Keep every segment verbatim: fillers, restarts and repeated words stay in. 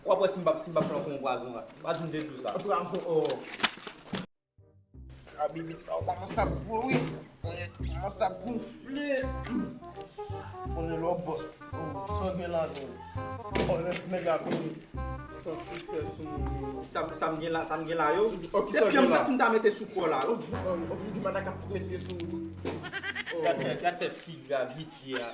W ap wè si m p ap, si m p ap fè w yon pwazon la. Pa di m te di w sa. Pwazon, oh. A bibit sa, w kòmanse ap gwo, wi. Kòmanse ap gonfle. Konnen lò bòs. Oh, sa gen la, non. Oh, lè nèg la vini. Sa fout fè sou moun yo. Sa, sa m gen la, sa m gen la yo. Se pye m santi m ta mete sou kò la. Ou vin di madak ap fout met pye sou ou. Gad tèt, gad tèt fi gravitye a.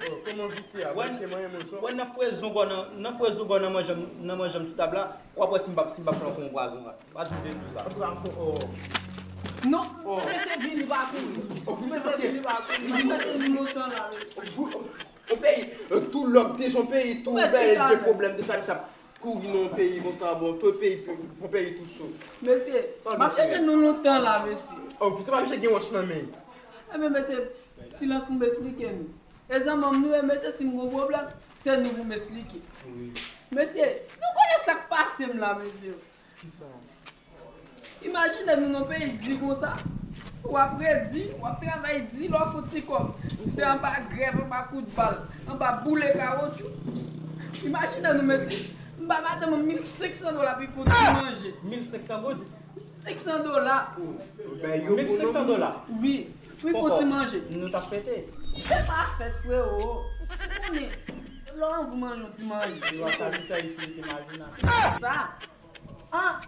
Oh, kòman visye a? Wè, nan frezon gò nan, nan frezon gò nan manjan, nan manjan sou tab la. W ap wè si m p ap, si m p ap fè yon pwazon la. Pa di m te di w sa. Pwazon, oh. Non, mesye vini pa kouri. Mesye vini pa kouri. Mesye nou lontan la, mesye. Yon peyi, euh, tou lòk, te yon peyi, tou bèl, de pwoblèm, de sa, de sa. Kouri nan yon peyi konsa, bon, tou peyi, yon peyi tou cho. Mesye, m ap chèche nou lontan la, mesye. Oh, se pa misye gen wòch nan men. Ebyen, mesye, silans pou m esplike nou. E zanmi m nou ye, mesye, si m gon pwoblèm, se nou pou m esplike. Mesye, si nou konnen sa k pase m la, mesye. Imajine nou nan peyi di konsa. W ap redi, w ap travay di, lè w fouti kòb. Se anba grèv, anba kout bal, anba boule kawotchou. Imajine nou, mesye. M ba madanm mwen mil senk san dola pou l fouti manje. Mil senk san goud? Senk san dola. Mil senk san dola? Wi. Pou l fouti manje. Nou t ap fete. Se pa fèt, frero. Ou konnen, lè w anvi manje, w di manje. Yo ap sa di sa isi, se majina. Sa. An,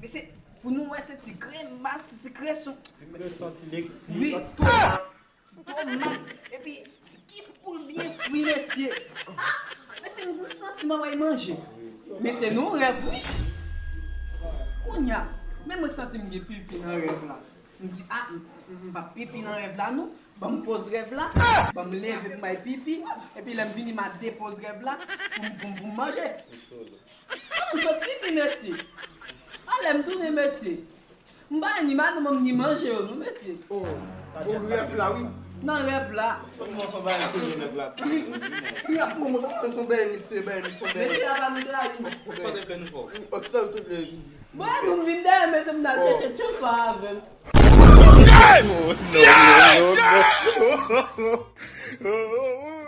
mesye, pou nou wè se ti kremas, ti, ti kreson. Ti kreson, ti lekti. Wi. Ti tomat. Ti tomat. Epi, ti kif pou l byen fri, mesye. Ah, mesye, m santi m anvi manje. Mesye, nou rèv, wi. Kounye a, menm mwen santi m gen pipi nan rèv la. M di, ah, m, m, m p ap pipi nan rèv la, non. Ban m poz rèv la, ban m leve pou m al pipi, epi lè m vini, m a depoz rèv la, pou m, pou m, pou m manje. Kòman m sot pipi, mesye? Anlè m tounen, mesye. M pa ni madanm, m ni manje yo, non, mesye. Oh, oh, rèv la, wi. Nan rèv la. Kòman se yon bagay serye nèg la? Li, li ap pran mwen, kòman se yon bagay misye, bagay misye, bagay. Mesye, apa nou trayi? Ou sot eple nou fò. Ou sot eple. Mwen, nou vin dèyè, mesye, m al chèche tchonpa avè m. No, no, no, no.